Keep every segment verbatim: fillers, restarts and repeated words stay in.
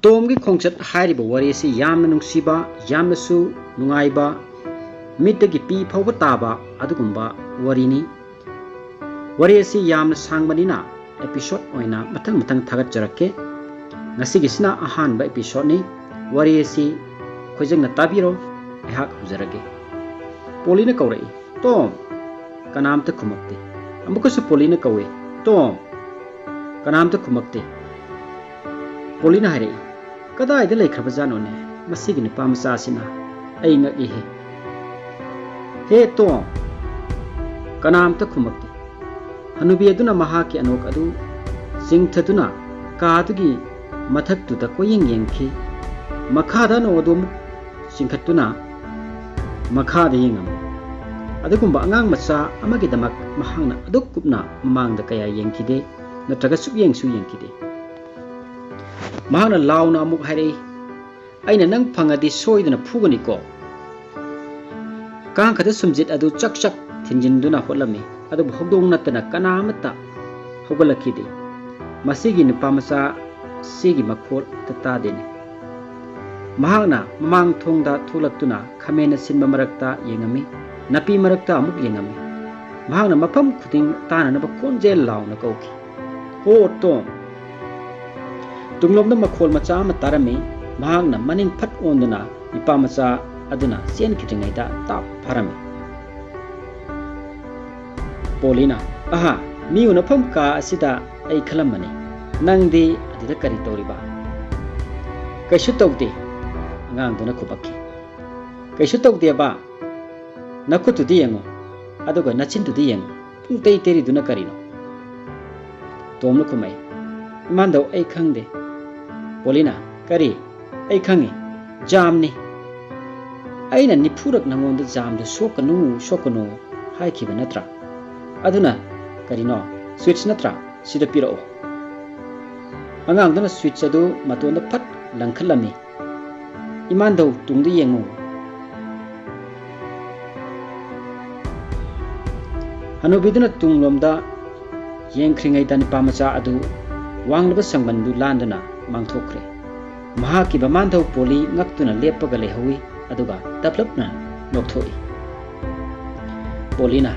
ꯇꯣꯝꯒꯤ ꯈꯣꯡꯆꯠ ꯍꯥꯏꯔꯤꯕ ꯋꯥꯔꯤ ꯑꯁꯤ ꯌꯥꯝꯅ ꯅꯨꯡꯁꯤꯕ, ꯌꯥꯝꯅꯁꯨ ꯅꯨꯡꯉꯥꯏꯕ, ꯃꯤꯠꯇꯒꯤ ꯄꯤ ꯐꯥꯎꯕ ꯇꯥꯕ ꯑꯗꯨꯒꯨꯝꯕ ꯋꯥꯔꯤꯅꯤ꯫ ꯋꯥꯔꯤ ꯑꯁꯤ ꯌꯥꯝꯅ ꯁꯥꯡꯕꯅꯤꯅ episode ꯑꯣꯏꯅ ꯃꯊꯪ ꯃꯊꯪ ꯊꯥꯒꯠꯆꯔꯛꯀꯦ꯫ ꯉꯁꯤꯒꯤꯁꯤꯅ ꯑꯍꯥꯟꯕ episodeꯅꯤ꯫ ꯋꯥꯔꯤ ꯑꯁꯤ ꯈꯣꯏꯖꯪꯅ ꯇꯥꯕꯤꯔꯣ꯫ ꯑꯩꯍꯥꯛ ꯍꯧꯖꯔꯒꯦ꯫ ꯄꯣꯂꯤꯅ ꯀꯧꯔꯛꯏ, "ꯇꯣꯝ!" ꯀꯅꯥꯝꯇ ꯈꯨꯝꯃꯛꯇꯦ꯫ ꯑꯃꯨꯛꯀꯁꯨ ꯄꯣꯂꯤꯅ ꯀꯧꯏ, "ꯇꯣꯝ!" ꯀꯅꯥꯝꯇ ꯈꯨꯝꯃꯛꯇꯦ꯫ ꯄꯣꯂꯤꯅ ꯍꯥꯏꯔꯛꯏ, "ꯀꯗꯥꯏꯗ ꯂꯩꯈ꯭ꯔꯕꯖꯥꯠꯅꯣꯅꯦ ꯃꯁꯤꯒꯤ ꯅꯨꯄꯥ ꯃꯆꯥꯁꯤꯅ? ꯑꯩ ꯉꯛꯏꯍꯦ꯫ ꯍꯦ ꯇꯣꯝ!" ꯀꯅꯥꯝꯇ ꯈꯨꯝꯃꯛꯇꯦ꯫ ꯍꯅꯨꯕꯤ ꯑꯗꯨꯅ ꯃꯍꯥꯛꯀꯤ ꯑꯅꯣꯛ ꯑꯗꯨ ꯆꯤꯡꯊꯗꯨꯅ ꯀꯥꯗꯨꯒꯤ ꯃꯊꯛꯇꯨꯗ ꯀꯣꯏꯌꯦꯡ ꯌꯦꯡꯈꯤ꯫ ꯃꯈꯥꯗ ꯑꯅꯣꯛ ꯑꯗꯨ ꯑꯃꯨꯛ ꯆꯤꯡꯈꯠꯇꯨꯅ ꯃꯈꯥꯗ ꯌꯦꯡꯉꯝꯃꯤ꯫ ꯑꯗꯨꯒꯨꯝꯕ ꯑꯉꯥꯡ ꯃꯆꯥ ꯑꯃꯒꯤꯗꯃꯛ ꯃꯍꯥꯛꯅ ꯑꯗꯨꯛ ꯀꯨꯞꯅ ꯃꯃꯥꯡꯗ ꯀꯌꯥ ꯌꯦꯡꯈꯤꯗꯦ, ꯅꯠꯇ꯭ꯔꯒ ꯁꯨꯛꯌꯦꯡꯁꯨ ꯌꯦꯡꯈꯤꯗꯦ꯫ ꯃꯍꯥꯛꯅ ꯂꯥꯎꯅ ꯑꯃꯨꯛ ꯍꯥꯏꯔꯛꯏ, "ꯑꯩꯅ ꯅꯪ ꯐꯪꯉꯗꯤ ꯁꯣꯏꯗꯅ ꯐꯨꯒꯅꯤꯀꯣ!" ꯀꯥꯡꯈꯗ ꯁꯨꯝꯖꯤꯠ ꯑꯗꯨ ꯆꯛ ꯆꯛ ꯊꯤꯟꯖꯤꯟꯗꯨꯅ ꯍꯣꯠꯂꯝꯃꯤ, ꯑꯗꯨꯕꯨ ꯍꯧꯗꯣꯡ ꯅꯠꯇꯅ ꯀꯅꯥ ꯑꯃꯠꯇ ꯍꯧꯒꯠꯂꯛꯈꯤꯗꯦ꯫ ꯃꯁꯤꯒꯤ ꯅꯨꯄꯥ ꯃꯆꯥ ꯁꯤꯒꯤ ꯃꯈꯣꯜ ꯑꯃꯠꯇ ꯇꯥꯗꯦꯅꯦ꯫ ꯃꯍꯥꯛꯅ ꯃꯃꯥꯡ ꯊꯣꯡꯗ ꯊꯣꯛꯂꯛꯇꯨꯅ ꯈꯥꯃꯦꯟ ꯑꯁꯤꯟꯕ ꯃꯔꯛꯇ ꯌꯦꯡꯉꯝꯃꯤ, ꯅꯥꯄꯤ ꯃꯔꯛꯇ ꯑꯃꯨꯛ ꯌꯦꯡꯉꯝꯃꯤ꯫ ꯃꯍꯥꯛꯅ ꯃꯐꯝ ꯈꯨꯗꯤꯡ ꯇꯥꯅꯅꯕ ꯈꯣꯟꯖꯦꯜ ꯂꯥꯎꯅ ꯀꯧꯈꯤ, "ꯍꯣ ꯇꯣꯝ!" ꯇꯨꯡꯂꯣꯝꯗ ꯃꯈꯣꯜ ꯃꯆꯥ ꯑꯃ ꯇꯥꯔꯝꯃꯤ꯫ ꯃꯍꯥꯛꯅ ꯃꯅꯤꯡ ꯐꯠ ꯑꯣꯟꯗꯨꯅ ꯅꯨꯄꯥ ꯃꯆꯥ ꯑꯗꯨꯅ ꯆꯦꯟꯈꯤꯗ꯭ꯔꯤꯉꯩꯗ ꯇꯥꯞ ꯐꯥꯔꯝꯃꯤ꯫ ꯄꯣꯂꯤꯅ, "ꯑꯍꯥ, ꯃꯤ ꯎꯅꯐꯝ ꯀꯥ ꯑꯁꯤꯗ ꯑꯩ ꯈꯜꯂꯝꯕꯅꯤ꯫ ꯅꯪꯗꯤ ꯑꯗꯨꯗ ꯀꯔꯤ ꯇꯧꯔꯤꯕ?" "ꯀꯩꯁꯨ ꯇꯧꯗꯦ," ꯑꯉꯥꯡꯗꯨꯅ ꯈꯨꯕꯛꯈꯤ꯫ "ꯀꯩꯁꯨ ꯇꯧꯗꯦꯕ꯫ ꯅꯈꯨꯠꯇꯨꯗꯤ ꯌꯦꯡꯉꯨ, ꯑꯗꯨꯒ ꯅꯆꯤꯟꯗꯨꯗꯤ ꯌꯦꯡꯉꯨ꯫ ꯄꯨꯡ ꯇꯩ ꯇꯩꯔꯤꯗꯨꯅ ꯀꯔꯤꯅꯣ?" ꯇꯣꯝꯅ ꯈꯨꯝꯃꯛꯏ, "ꯏꯃꯥꯟꯗꯧ, ꯑꯩ ꯈꯪꯗꯦ꯫" ꯄꯣꯂꯤꯅ, "ꯀꯔꯤ? ꯑꯩ ꯈꯪꯉꯤ, ꯖꯥꯝꯅꯤ꯫ ꯑꯩꯅ ꯅꯤꯐꯨꯔꯛ ꯅꯉꯣꯟꯗ ꯖꯥꯝꯗꯨ ꯁꯣꯛꯀꯅꯨ, ꯁꯣꯛꯀꯅꯨ ꯍꯥꯏꯈꯤꯕ ꯅꯠꯇ꯭ꯔꯥ? ꯑꯗꯨꯅ ꯀꯔꯤꯅꯣ? Sweets ꯅꯠꯇ꯭ꯔꯥ? ꯁꯤꯗ ꯄꯤꯔꯛꯑꯣ꯫" ꯑꯉꯥꯡꯗꯨꯅ sweets ꯑꯗꯨ ꯃꯇꯣꯟꯗ ꯐꯠ ꯂꯪꯈꯠꯂꯝꯃꯤ꯫ "ꯏꯃꯥꯟꯗꯧ, ꯇꯨꯡꯗ ꯌꯦꯡꯉꯨ꯫" ꯍꯅꯨꯕꯤꯗꯨꯅ ꯇꯨꯡꯂꯣꯝꯗ ꯌꯦꯡꯈ꯭ꯔꯤꯉꯩꯗ ꯅꯨꯄꯥ ꯃꯆꯥ ꯑꯗꯨ ꯋꯥꯡꯂꯕ ꯁꯪꯕꯟꯗꯨ ꯂꯥꯟꯗꯨꯅ ꯃꯥꯡꯊꯣꯛꯈ꯭ꯔꯦ꯫ ꯃꯍꯥꯛꯀꯤ ꯃꯃꯥꯟꯙꯧ ꯄꯣꯂꯤ ꯉꯛꯇꯨꯅ ꯂꯦꯞꯄꯒ ꯂꯩꯍꯧꯏ, ꯑꯗꯨꯒ ꯇꯞꯂꯞꯅ ꯅꯣꯛꯊꯣꯛꯏ꯫ ꯄꯣꯂꯤꯅ,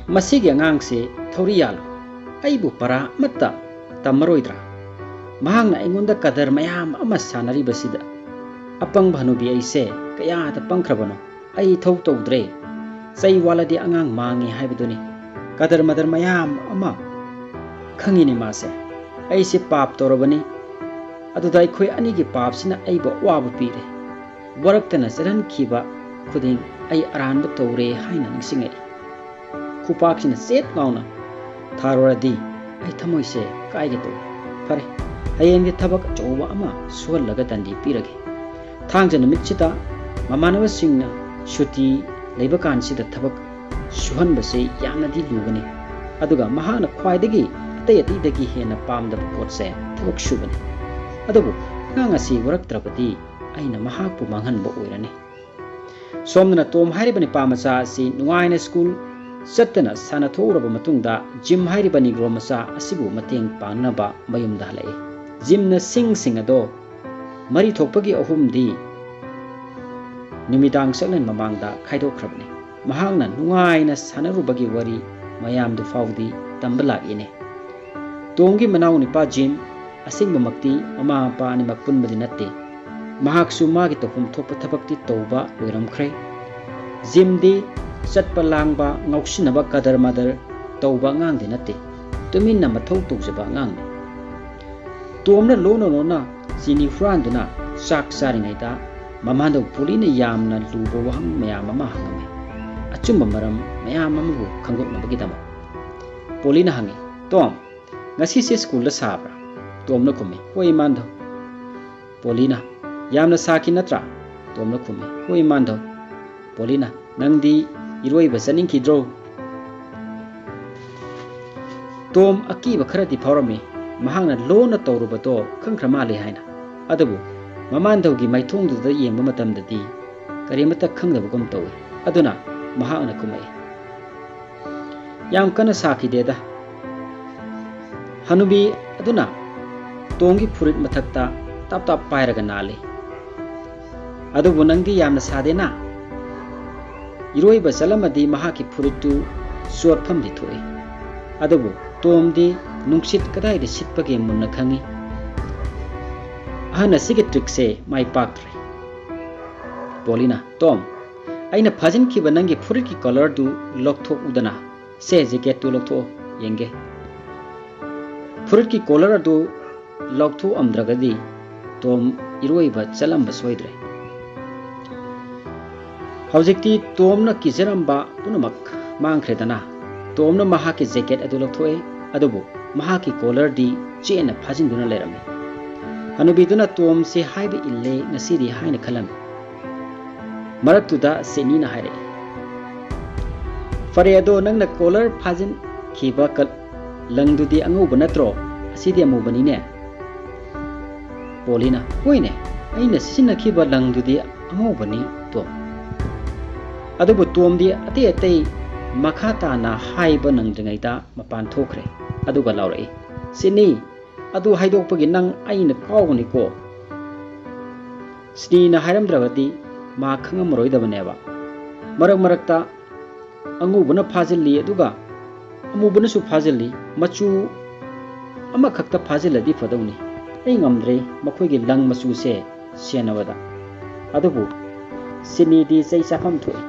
"ꯃꯁꯤꯒꯤ ꯑꯉꯥꯡꯁꯦ ꯊꯧꯔꯤ ꯌꯥꯜꯂꯨ, ꯑꯩꯕꯨ ꯄꯔꯥ ꯑꯃꯠꯇ ꯇꯝꯃꯔꯣꯏꯗ꯭ꯔꯥ? ꯃꯍꯥꯛꯅ ꯑꯩꯉꯣꯟꯗ ꯀꯗꯔ ꯃꯌꯥꯝ ꯑꯃ ꯁꯥꯟꯅꯔꯤꯕꯁꯤꯗ꯫ ꯑꯄꯪꯕ ꯍꯅꯨꯕꯤ ꯑꯩꯁꯦ ꯀꯌꯥꯗ ꯄꯪꯈ꯭ꯔꯕꯅꯣ꯫ ꯑꯩ ꯏꯊꯧ ꯇꯧꯗ꯭ꯔꯦ꯫ ꯆꯩ ꯋꯥꯠꯂꯗꯤ ꯑꯉꯥꯡ ꯃꯥꯡꯉꯤ ꯍꯥꯏꯕꯗꯨꯅꯤ꯫ ꯀꯗꯔ ꯃꯗꯔ ꯃꯌꯥꯝ ꯑꯃ ꯈꯪꯉꯤꯅꯦ ꯃꯥꯁꯦ꯫ ꯑꯩꯁꯦ ꯄꯥꯞ ꯇꯧꯔꯕꯅꯤ꯫ ꯑꯗꯨꯗ ꯑꯩꯈꯣꯏ ꯑꯅꯤꯒꯤ ꯄꯥꯞꯁꯤꯅ ꯑꯩꯕꯨ ꯑꯋꯥꯕ ꯄꯤꯔꯦ꯫ ꯋꯥꯔꯛꯇꯅ ꯆꯠꯍꯟꯈꯤꯕ ꯈꯨꯗꯤꯡ ꯑꯩ ꯑꯔꯥꯟꯕ ꯇꯧꯔꯦ ꯍꯥꯏꯅ ꯅꯤꯡꯁꯤꯡꯉꯛꯏ꯫ ꯈꯨꯄꯥꯛꯁꯤꯅ ꯆꯦꯠ ꯂꯥꯎꯅ ꯊꯥꯔꯨꯔꯗꯤ ꯑꯩ ꯊꯃꯣꯏꯁꯦ ꯀꯥꯏꯒꯦ ꯇꯧꯏ꯫ ꯐꯔꯦ, ꯍꯌꯦꯡꯗꯤ ꯊꯕꯛ ꯑꯆꯧꯕ ꯑꯃ ꯁꯨꯍꯜꯂꯒ ꯗꯟꯗꯤ ꯄꯤꯔꯒꯦ꯫ ꯊꯥꯡꯖ ꯅꯨꯃꯤꯠꯁꯤꯗ ꯃꯃꯥꯟꯅꯕꯁꯤꯡꯅ ꯁꯨꯇꯤ ꯂꯩꯕ ꯀꯥꯟꯁꯤꯗ ꯊꯕꯛ ꯁꯨꯍꯟꯕꯁꯦ ꯌꯥꯝꯅꯗꯤ ꯂꯨꯒꯅꯤ꯫ ꯑꯗꯨꯒ ꯃꯍꯥꯛꯅ ꯈ꯭ꯋꯥꯏꯗꯒꯤ ꯑꯇꯩ ꯑꯇꯩꯗꯒꯤ ꯍꯦꯟꯅ ꯄꯥꯝꯗꯕ ꯄꯣꯠꯁꯦ ꯊꯕꯛ ꯁꯨꯕꯅꯤ꯫ ꯑꯗꯨꯕꯨ ꯑꯉꯥꯡ ꯑꯁꯤ ꯋꯥꯔꯛꯇ꯭ꯔꯕꯗꯤ ꯑꯩꯅ ꯃꯍꯥꯛꯄꯨ ꯃꯥꯡꯍꯟꯕ ꯑꯣꯏꯔꯅꯤ꯫ ꯁꯣꯝꯗꯅ ꯇꯣꯝ ꯍꯥꯏꯔꯤꯕ ꯅꯤꯄꯥ ꯃꯆꯥ ꯑꯁꯤ ꯅꯨꯡꯉꯥꯏꯅ ꯁ꯭ꯀꯨꯜ ꯆꯠꯇꯅ ꯁꯥꯟꯅꯊꯣꯛꯎꯔꯕ ꯃꯇꯨꯡꯗ ꯖꯤꯝ ꯍꯥꯏꯔꯤꯕ ꯅꯤꯒ꯭ꯔꯣ ꯃꯆꯥ ꯑꯁꯤꯕꯨ ꯃꯇꯦꯡ ꯄꯥꯡꯅꯕ ꯃꯌꯨꯝꯗ ꯍꯜꯂꯛꯏ꯫ ꯖꯤꯝꯅ ꯁꯤꯡꯁꯤꯡ ꯑꯗꯣ ꯃꯔꯤ ꯊꯣꯛꯄꯒꯤ ꯑꯍꯨꯝꯗꯤ ꯅꯨꯃꯤꯗꯥꯡ ꯆꯥꯛꯂꯦꯟ ꯃꯃꯥꯡꯗ ꯈꯥꯏꯗꯣꯛꯈ꯭ꯔꯕꯅꯤ꯫ ꯃꯍꯥꯛꯅ ꯅꯨꯡꯉꯥꯏꯅ ꯁꯥꯟꯅꯔꯨꯕꯒꯤ ꯋꯥꯔꯤ ꯃꯌꯥꯝꯗꯨ ꯐꯥꯎꯗꯤ ꯇꯝꯕ ꯂꯥꯛꯏꯅꯦ꯫ ꯇꯣꯝꯒꯤ ꯃꯅꯥꯎ ꯅꯨꯄꯥ ꯖꯤꯝ ꯑꯁꯦꯡꯕꯃꯛꯇꯤ ꯃꯃꯥ ꯃꯄꯥ ꯑꯅꯤꯃꯛ ꯄꯨꯟꯕꯗꯤ ꯅꯠꯇꯦ꯫ ꯃꯍꯥꯛꯁꯨ ꯃꯥꯒꯤ ꯇꯧꯐꯝ ꯊꯣꯛꯄ ꯊꯕꯛꯇꯤ ꯇꯧꯕ ꯂꯣꯏꯔꯝꯈ꯭ꯔꯦ꯫ ꯖꯤꯝꯗꯤ ꯆꯠꯄ ꯂꯥꯡꯕ, ꯉꯥꯎꯁꯤꯟꯅꯕ, ꯀꯗꯔ ꯃꯗꯔ ꯇꯧꯕ ꯑꯉꯥꯡꯗꯤ ꯅꯠꯇꯦ꯫ ꯇꯨꯃꯤꯟꯅ ꯃꯊꯧ ꯇꯧꯖꯕ ꯑꯉꯥꯡꯅꯤ꯫ ꯇꯣꯝꯅ ꯂꯣꯟꯅ ꯂꯣꯟꯅ ꯆꯤꯅꯤ ꯍꯨꯔꯥꯟꯗꯨꯅ ꯆꯥꯛ ꯆꯥꯔꯤꯉꯩꯗ ꯃꯃꯥꯟꯗꯧ ꯄꯨꯂꯤꯅ ꯌꯥꯝꯅ ꯂꯨꯕ ꯋꯥꯍꯪ ꯃꯌꯥꯝ ꯑꯃ ꯍꯪꯉꯝꯃꯤ꯫ ꯑꯆꯨꯝꯕ ꯃꯔꯝ ꯃꯌꯥꯝ ꯑꯃꯕꯨ ꯈꯪꯗꯣꯛꯅꯕꯒꯤꯗꯃꯛ꯫ ꯄꯣꯂꯤꯅ ꯍꯪꯉꯤ, "ꯇꯣꯝ, ꯉꯁꯤꯁꯦ ꯁ꯭ꯀꯨꯜꯗ ꯁꯥꯕ꯭ꯔꯥ?" ꯇꯣꯝꯅ ꯈꯨꯝꯃꯤ, "ꯍꯣꯏ, ꯏꯃꯥꯟꯗꯧ"꯫ ꯄꯣꯂꯤꯅ, "ꯌꯥꯝꯅ ꯁꯥꯈꯤ ꯅꯠꯇ꯭ꯔꯥ?" ꯇꯣꯝꯅ ꯈꯨꯝꯃꯤ, "ꯍꯣꯏ, ꯏꯃꯥꯟꯗꯧ"꯫ ꯄꯣꯂꯤꯅ, "ꯅꯪꯗꯤ ꯏꯔꯣꯏꯕ ꯆꯠꯅꯤꯡꯈꯤꯗ꯭ꯔꯣ?" ꯇꯣꯝ ꯑꯀꯤꯕ ꯈꯔꯗꯤ ꯐꯥꯎꯔꯝꯃꯤ꯫ ꯃꯍꯥꯛꯅ ꯂꯣꯟꯅ ꯇꯧꯔꯨꯕꯗꯣ ꯈꯪꯈ꯭ꯔ ꯃꯥꯜꯂꯦ ꯍꯥꯏꯅ꯫ ꯑꯗꯨꯕꯨ ꯃꯃꯥꯟꯗꯧꯒꯤ ꯃꯥꯏꯊꯣꯡꯗꯨꯗ ꯌꯦꯡꯕ ꯃꯇꯝꯗꯗꯤ ꯀꯔꯤꯃꯠꯇ ꯈꯪꯗꯕꯒꯨꯝ ꯇꯧꯏ꯫ ꯑꯗꯨꯅ ꯃꯍꯥꯛꯅ ꯈꯨꯝꯃꯛꯏ, "ꯌꯥꯝ ꯀꯟꯅ ꯁꯥꯈꯤꯗꯦꯗ"꯫ ꯍꯅꯨꯕꯤ ꯑꯗꯨꯅ ꯇꯣꯝꯒꯤ ꯐꯨꯔꯤꯠ ꯃꯊꯛꯇ ꯇꯞ ꯇꯞ ꯄꯥꯏꯔꯒ ꯅꯥꯜꯂꯤ꯫ "ꯑꯗꯨꯕꯨ ꯅꯪꯗꯤ ꯌꯥꯝꯅ ꯁꯥꯗꯦꯅ?" ꯏꯔꯣꯏꯕ ꯆꯠꯂꯝꯃꯗꯤ ꯃꯍꯥꯛꯀꯤ ꯐꯨꯔꯤꯠꯇꯨ ꯆꯣꯠꯐꯝꯗꯤ ꯊꯣꯛꯏ꯫ ꯑꯗꯨꯕꯨ ꯇꯣꯝꯗꯤ ꯅꯨꯡꯁꯤꯠ ꯀꯗꯥꯏꯗ ꯁꯤꯠꯄꯒꯦ ꯃꯨꯟꯅ ꯈꯪꯏ꯫ ꯑꯍꯟ ꯑꯁꯤꯒꯤ trickꯁꯦ ꯃꯥꯏ ꯄꯥꯛꯇ꯭ꯔꯦ꯫ ꯄꯣꯂꯤꯅ, "ꯇꯣꯝ, ꯑꯩꯅ ꯐꯥꯖꯤꯟꯈꯤꯕ ꯅꯪꯒꯤ ꯐꯨꯔꯤꯠꯀꯤ collarꯗꯨ ꯂꯧꯊꯣꯛꯎꯗꯅ꯫ ꯁꯦ, jacketꯇꯨ ꯂꯧꯊꯣꯛꯑꯣ ꯌꯦꯡꯒꯦ꯫" ꯐꯨꯔꯤꯠꯀꯤ collar ꯑꯗꯨ ꯂꯧꯊꯣꯛꯑꯝꯗ꯭ꯔꯒꯗꯤ ꯇꯣꯝ ꯏꯔꯣꯏꯕ ꯆꯠꯂꯝꯕ ꯁꯣꯏꯗ꯭ꯔꯦ꯫ ꯍꯧꯖꯤꯛꯇꯤ ꯇꯣꯝꯅ ꯀꯤꯖꯔꯝꯕ ꯄꯨꯝꯅꯃꯛ ꯃꯥꯡꯈ꯭ꯔꯦꯗꯅ꯫ ꯇꯣꯝꯅ ꯃꯍꯥꯛꯀꯤ jacket ꯑꯗꯨ ꯂꯧꯊꯣꯛꯑꯦ, ꯑꯗꯨꯕꯨ ꯃꯍꯥꯛꯀꯤ collarꯗꯤ ꯆꯦꯠꯅ ꯐꯥꯖꯤꯟꯗꯨꯅ ꯂꯩꯔꯝꯃꯤ꯫ ꯍꯅꯨꯕꯤꯗꯨꯅ ꯇꯣꯝꯁꯦ ꯍꯥꯏꯕ ꯏꯜꯂꯦ ꯉꯁꯤꯗꯤ ꯍꯥꯏꯅ ꯈꯜꯂꯝꯃꯤ꯫ ꯃꯔꯛꯇꯨꯗ ꯁꯤꯗꯅꯤꯅ ꯍꯥꯏꯔꯛꯏ, "ꯐꯔꯦ, ꯑꯗꯣ ꯅꯪꯅ collar ꯐꯥꯖꯤꯟꯈꯤꯕ ꯀ-, ꯂꯪꯗꯨꯗꯤ ꯑꯉꯧꯕ ꯅꯠꯇ꯭ꯔꯣ? ꯑꯁꯤꯗꯤ ꯑꯃꯨꯕꯅꯤꯅꯦ꯫" ꯄꯣꯂꯤꯅ, "ꯍꯣꯏꯅꯦ, ꯑꯩꯅ ꯁꯤꯖꯤꯟꯅꯈꯤꯕ ꯂꯪꯗꯨꯗꯤ ꯑꯉꯧꯕꯅꯤ, ꯇꯣꯝ꯫" ꯑꯗꯨꯕꯨ ꯇꯣꯝꯗꯤ ꯑꯇꯩ ꯑꯇꯩ ꯃꯈꯥ ꯇꯥꯅ ꯍꯥꯏꯕ ꯅꯪꯗ꯭ꯔꯤꯉꯩꯗ ꯃꯄꯥꯟ ꯊꯣꯛꯈ꯭ꯔꯦ꯫ ꯑꯗꯨꯒ ꯂꯥꯎꯔꯛꯏ, "ꯁꯤꯗꯅꯤ, ꯑꯗꯨ ꯍꯥꯏꯗꯣꯛꯄꯒꯤ ꯅꯪ ꯑꯩꯅ ꯀꯥꯎꯕꯅꯤꯀꯣ꯫" ꯁꯤꯗꯅꯤꯅ ꯍꯥꯏꯔꯝꯗ꯭ꯔꯕꯗꯤ ꯃꯥ ꯈꯪꯉꯝꯃꯔꯣꯏꯗꯕꯅꯦꯕ꯫ ꯃꯔꯛ ꯃꯔꯛꯇ ꯑꯉꯧꯕꯅ ꯐꯥꯖꯤꯜꯂꯤ, ꯑꯗꯨꯒ ꯑꯃꯨꯕꯅꯁꯨ ꯐꯥꯖꯤꯜꯂꯤ꯫ ꯃꯆꯨ ꯑꯃꯈꯛꯇ ꯐꯥꯖꯤꯜꯂꯗꯤ ꯐꯗꯧꯅꯤ꯫ ꯑꯩ ꯉꯝꯗ꯭ꯔꯦ ꯃꯈꯣꯏꯒꯤ ꯂꯪ ꯃꯆꯨꯁꯦ ꯁꯦꯟꯅꯕꯗ꯫ ꯑꯗꯨꯕꯨ ꯁꯤꯗꯅꯤꯗꯤ ꯆꯩ ꯆꯥꯐꯝ ꯊꯣꯛꯏ꯫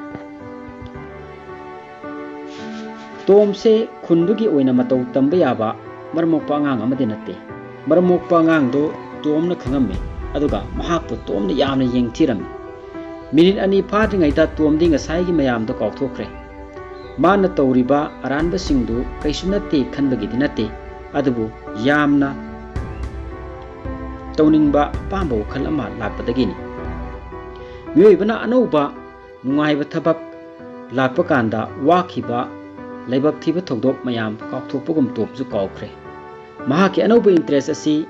ꯇꯣꯝꯁꯦ ꯈꯨꯟꯗꯨꯒꯤ ꯑꯣꯏꯅ ꯃꯇꯧ ꯇꯝꯕ ꯌꯥꯕ ꯃꯔꯝ ꯃꯣꯛꯄ ꯑꯉꯥꯡ ꯑꯃꯗꯤ ꯅꯠꯇꯦ꯫ ꯃꯔꯝ ꯃꯣꯛꯄ ꯑꯉꯥꯡꯗꯣ ꯇꯣꯝꯅ ꯈꯪꯉꯝꯃꯤ, ꯑꯗꯨꯒ ꯃꯍꯥꯛꯄꯨ ꯇꯣꯝꯅ ꯌꯥꯝꯅ ꯌꯦꯡꯊꯤꯔꯝꯃꯤ꯫ ꯃꯤꯅꯤꯠ ꯑꯅꯤ ꯐꯥꯗ꯭ꯔꯤꯉꯩꯗ ꯇꯣꯝꯗꯤ ꯉꯁꯥꯏꯒꯤ ꯃꯌꯥꯝꯗꯣ ꯀꯥꯎꯊꯣꯛꯈ꯭ꯔꯦ꯫ ꯃꯥꯅ ꯇꯧꯔꯤꯕ ꯑꯔꯥꯟꯕꯁꯤꯡꯗꯨ ꯀꯩꯁꯨ ꯅꯠꯇꯦ ꯈꯟꯕꯒꯤꯗꯤ ꯅꯠꯇꯦ, ꯑꯗꯨꯕꯨ ꯌꯥꯝꯅ ꯇꯧꯅꯤꯡꯕ ꯑꯄꯥꯝꯕ ꯋꯥꯈꯜ ꯑꯃ ꯂꯥꯛꯄꯗꯒꯤꯅꯤ꯫ ꯃꯤꯑꯣꯏꯕꯅ ꯑꯅꯧꯕ ꯅꯨꯡꯉꯥꯏꯕ ꯊꯕꯛ ꯂꯥꯛꯄ ꯀꯥꯟꯗ ꯋꯥꯈꯤꯕ, ꯂꯥꯏꯕꯛ ꯊꯤꯕ ꯊꯧꯗꯣꯛ ꯃꯌꯥꯝ ꯀꯥꯎꯊꯣꯛꯄꯒꯨꯝ ꯇꯣꯝꯁꯨ ꯀꯥꯎꯈ꯭ꯔꯦ꯫ ꯃꯍꯥꯛꯀꯤ ꯑꯅꯧꯕ interest ꯑꯁꯤ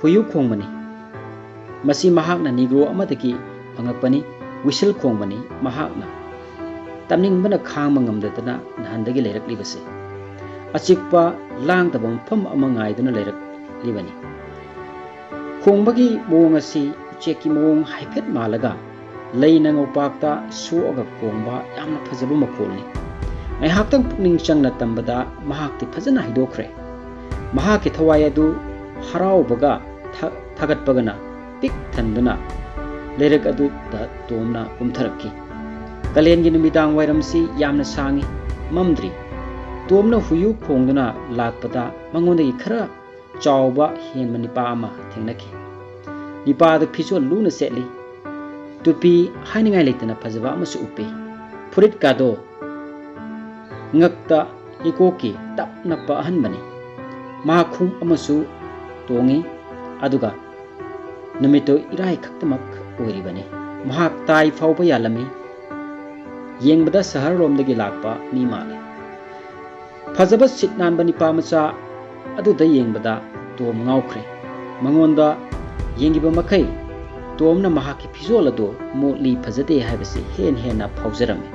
ꯍꯨꯏꯌꯨ ꯈꯣꯡꯕꯅꯤ꯫ ꯃꯁꯤ ꯃꯍꯥꯛꯅ Negro ꯑꯃꯗꯒꯤ ꯐꯪꯉꯛꯄꯅꯤ꯫ Whistle ꯈꯣꯡꯕꯅꯤ ꯃꯍꯥꯛꯅ ꯇꯝꯅꯤꯡꯕꯅ ꯈꯥꯡꯕ ꯉꯝꯗꯗꯅ ꯅꯍꯥꯟꯗꯒꯤ ꯂꯩꯔꯛꯂꯤꯕꯁꯦ꯫ ꯑꯆꯤꯛꯄ ꯂꯥꯡꯗꯕ ꯃꯐꯝ ꯑꯃ ꯉꯥꯏꯗꯨꯅ ꯂꯩꯔꯛꯂꯤꯕꯅꯤ꯫ ꯈꯣꯡꯕꯒꯤ ꯃꯑꯣꯡ ꯑꯁꯤ ꯎꯆꯦꯛꯀꯤ ꯃꯑꯣꯡ ꯍꯥꯏꯐꯦꯠ ꯃꯥꯜꯂꯒ ꯂꯩꯅ ꯉꯧꯄꯥꯛꯇ ꯁꯣꯛꯑꯒ ꯈꯣꯡꯕ ꯌꯥꯝꯅ ꯐꯖꯕ ꯃꯈꯣꯜꯅꯤ꯫ ꯉꯥꯏꯍꯥꯛꯇꯪ ꯄꯨꯛꯅꯤꯡ ꯆꯪꯅ ꯇꯝꯕꯗ ꯃꯍꯥꯛꯇꯤ ꯐꯖꯅ ꯍꯩꯗꯣꯛꯈ꯭ꯔꯦ꯫ ꯃꯍꯥꯛꯀꯤ ꯊꯋꯥꯏ ꯑꯗꯨ ꯍꯔꯥꯎꯕꯒ ꯊ-, ꯊꯥꯒꯠꯄꯒꯅ ꯄꯤꯛ ꯊꯟꯗꯨꯅ ꯂꯩꯔꯛ ꯑꯗꯨꯗ ꯇꯣꯝꯅ ꯀꯨꯝꯊꯔꯛꯈꯤ꯫ ꯀꯥꯂꯦꯟꯒꯤ ꯅꯨꯃꯤꯗꯥꯡ ꯋꯥꯏꯔꯝꯁꯤ ꯌꯥꯝꯅ ꯁꯥꯡꯏ, ꯃꯝꯗ꯭ꯔꯤ꯫ ꯇꯣꯝꯅ ꯍꯨꯏꯌꯨ ꯈꯣꯡꯗꯨꯅ ꯂꯥꯛꯄꯗ ꯃꯉꯣꯟꯗꯒꯤ ꯈꯔ ꯆꯥꯎꯕ ꯍꯦꯟꯕ ꯅꯤꯄꯥ ꯑꯃ ꯊꯦꯡꯅꯈꯤ꯫ ꯅꯤꯄꯥ ꯑꯗꯨ ꯐꯤꯖꯣꯜ ꯂꯨꯅ ꯁꯦꯠꯂꯤ꯫ ꯇꯨꯄꯤ ꯍꯥꯏꯅꯤꯡꯉꯥꯏ ꯂꯩꯇꯅ ꯐꯖꯕ ꯑꯃꯁꯨ ꯎꯞꯄꯤ꯫ ꯐꯨꯔꯤꯠꯀꯥꯗꯣ ꯉꯛꯇ ꯍꯤꯒꯣꯛꯀꯤ ꯇꯞ ꯅꯞꯄ ꯑꯍꯟꯕꯅꯤ꯫ ꯃꯍꯥꯛ ꯈꯣꯡꯎꯞ ꯑꯃꯁꯨ ꯇꯣꯡꯏ, ꯑꯗꯨꯒ ꯅꯨꯃꯤꯠꯇꯨ ꯏꯔꯥꯏ ꯈꯛꯇꯃꯛ ꯑꯣꯏꯔꯤꯕꯅꯤ꯫ ꯃꯍꯥꯛ ꯇꯥꯏ ꯐꯥꯎꯕ ꯌꯥꯜꯂꯝꯃꯤ꯫ ꯌꯦꯡꯕꯗ ꯁꯍꯔꯔꯣꯝꯗꯒꯤ ꯂꯥꯛꯄ ꯃꯤ ꯃꯥꯜꯂꯤ꯫ ꯐꯖꯕ ꯁꯤꯠ ꯅꯥꯟꯕ ꯅꯤꯄꯥ ꯃꯆꯥ ꯑꯗꯨꯗ ꯌꯦꯡꯕꯗ ꯇꯣꯝ ꯉꯥꯎꯈ꯭ꯔꯦ꯫ ꯃꯉꯣꯟꯗ ꯌꯦꯡꯂꯤꯕ ꯃꯈꯩ ꯇꯣꯝꯅ ꯃꯍꯥꯛꯀꯤ ꯐꯤꯖꯣꯜ ꯑꯗꯨ ꯃꯣꯠꯂꯤ, ꯐꯖꯗꯦ ꯍꯥꯏꯕꯁꯤ ꯍꯦꯟꯅ ꯍꯦꯟꯅ ꯐꯥꯎꯖꯔꯝꯃꯤ꯫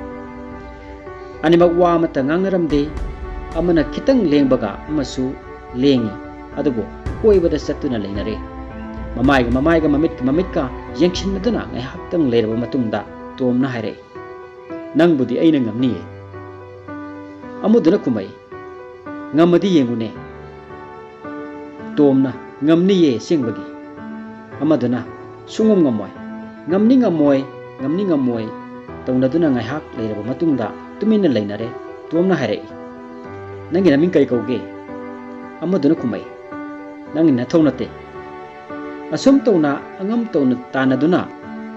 ꯑꯅꯤꯃꯛ ꯋꯥ ꯑꯃꯠꯇ ꯉꯥꯡꯅꯔꯝꯗꯦ꯫ ꯑꯃꯅ ꯈꯤꯇꯪ ꯂꯦꯡꯕꯒ ꯑꯃꯁꯨ ꯂꯦꯡꯏ, ꯑꯗꯨꯕꯨ ꯀꯣꯏꯕꯗ ꯆꯠꯇꯨꯅ ꯂꯩꯅꯔꯦ꯫ ꯃꯃꯥꯏꯒ ꯃꯃꯥꯏꯒ, ꯃꯃꯤꯠꯀ ꯃꯃꯤꯠꯀ ꯌꯦꯡꯁꯤꯟꯅꯗꯨꯅ ꯉꯥꯏꯍꯥꯛꯇꯪ ꯂꯩꯔꯕ ꯃꯇꯨꯡꯗ ꯇꯣꯝꯅ ꯍꯥꯏꯔꯛꯏ, "ꯅꯪꯕꯨꯗꯤ ꯑꯩꯅ ꯉꯝꯅꯤꯌꯦ꯫" ꯑꯃꯗꯨꯅ ꯈꯨꯝꯃꯛꯏ, "ꯉꯝꯃꯗꯤ ꯌꯦꯡꯉꯨꯅꯦ꯫" ꯇꯣꯝꯅ, "ꯉꯝꯅꯤꯌꯦ ꯑꯁꯦꯡꯕꯒꯤ꯫" ꯑꯃꯗꯨꯅ, "ꯁꯨꯡꯉꯝ ꯉꯝꯃꯣꯏ꯫" "ꯉꯝꯅꯤ ꯉꯝꯃꯣꯏ, ꯉꯝꯅꯤ ꯉꯝꯃꯣꯏ" ꯇꯧꯅꯗꯨꯅ ꯉꯥꯏꯍꯥꯛ ꯂꯩꯔꯕ ꯃꯇꯨꯡꯗ ꯇꯨꯃꯤꯟꯅ ꯂꯩꯅꯔꯦ꯫ ꯇꯣꯝꯅ ꯍꯥꯏꯔꯛꯏ, "ꯅꯪꯒꯤ ꯅꯃꯤꯡ ꯀꯔꯤ ꯀꯧꯒꯦ?" ꯑꯃꯗꯨꯅ ꯈꯨꯝꯃꯛꯏ, "ꯅꯪꯒꯤ ꯅꯊꯧ ꯅꯠꯇꯦ꯫" ꯑꯁꯨꯝ ꯇꯧꯅ ꯑꯉꯝ ꯇꯧꯅ ꯇꯥꯟꯅꯗꯨꯅ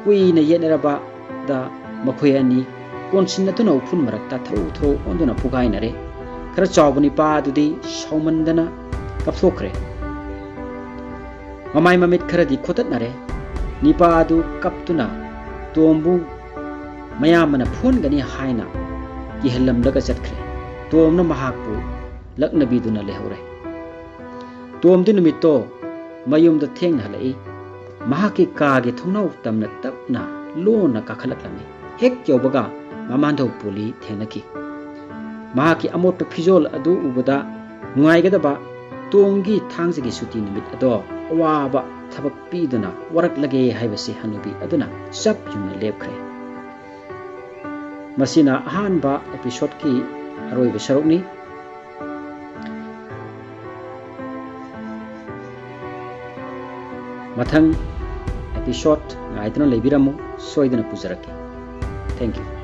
ꯀꯨꯏꯅ ꯌꯦꯠꯅꯔꯕꯗ ꯃꯈꯣꯏ ꯑꯅꯤ ꯀꯣꯟꯁꯤꯟꯅꯗꯨꯅ ꯎꯐꯨꯜ ꯃꯔꯛꯇ ꯊꯔꯧ ꯊꯔꯧ ꯑꯣꯟꯗꯨꯅ ꯄꯨꯒꯥꯏꯅꯔꯦ꯫ ꯈꯔ ꯆꯥꯎꯕ ꯅꯤꯄꯥ ꯑꯗꯨꯗꯤ ꯁꯥꯎꯃꯟꯗꯅ ꯀꯞꯊꯣꯛꯈ꯭ꯔꯦ꯫ ꯃꯃꯥꯏ ꯃꯃꯤꯠ ꯈꯔꯗꯤ ꯈꯣꯠꯇꯠꯅꯔꯦ꯫ ꯅꯤꯄꯥ ꯑꯗꯨ ꯀꯞꯇꯨꯅ ꯇꯣꯝꯕꯨ ꯃꯌꯥꯝꯕꯅ ꯐꯨꯍꯟꯒꯅꯤ ꯍꯥꯏꯅ ꯀꯤꯍꯜꯂꯝꯂꯒ ꯆꯠꯈ꯭ꯔꯦ꯫ ꯇꯣꯝꯅ ꯃꯍꯥꯛꯄꯨ ꯂꯛꯅꯕꯤꯗꯨꯅ ꯂꯩꯍꯧꯔꯦ꯫ ꯇꯣꯝꯗꯤ ꯅꯨꯃꯤꯠꯇꯣ ꯃꯌꯨꯝꯗ ꯊꯦꯡꯅ ꯍꯜꯂꯛꯏ꯫ ꯃꯍꯥꯛꯀꯤ ꯀꯥꯒꯤ ꯊꯣꯡꯅꯥꯎ ꯇꯝꯅ ꯇꯞꯅ ꯂꯣꯟꯅ ꯀꯥꯈꯠꯂꯛꯂꯝꯃꯤ꯫ ꯍꯦꯛ ꯌꯧꯕꯒ ꯃꯃꯥꯟꯙꯧ ꯄꯣꯂꯤ ꯊꯦꯡꯅꯈꯤ꯫ ꯃꯍꯥꯛꯀꯤ ꯑꯃꯣꯠꯄ ꯐꯤꯖꯣꯜ ꯑꯗꯨ ꯎꯕꯗ ꯅꯨꯡꯉꯥꯏꯒꯗꯕ ꯇꯣꯝꯒꯤ ꯊꯥꯡꯖꯒꯤ ꯁꯨꯇꯤ ꯅꯨꯃꯤꯠ ꯑꯗꯣ ꯑꯋꯥꯕ ꯊꯕꯛ ꯄꯤꯗꯨꯅ ꯋꯥꯔꯛꯂꯒꯦ ꯍꯥꯏꯕꯁꯤ ꯍꯅꯨꯕꯤ ꯑꯗꯨꯅ ꯆꯞ ꯌꯨꯡꯅ ꯂꯦꯞꯈ꯭ꯔꯦ꯫ ꯃꯁꯤꯅ ꯑꯍꯥꯟꯕ episode ꯀꯤ ꯑꯔꯣꯏꯕ ꯁꯔꯨꯛꯅꯤ꯫ ꯃꯊꯪ episode ꯉꯥꯏꯗꯨꯅ ꯂꯩꯕꯤꯔꯝꯃꯨ, ꯁꯣꯏꯗꯅ ꯄꯨꯖꯔꯛꯀꯦ꯫ Thank you꯫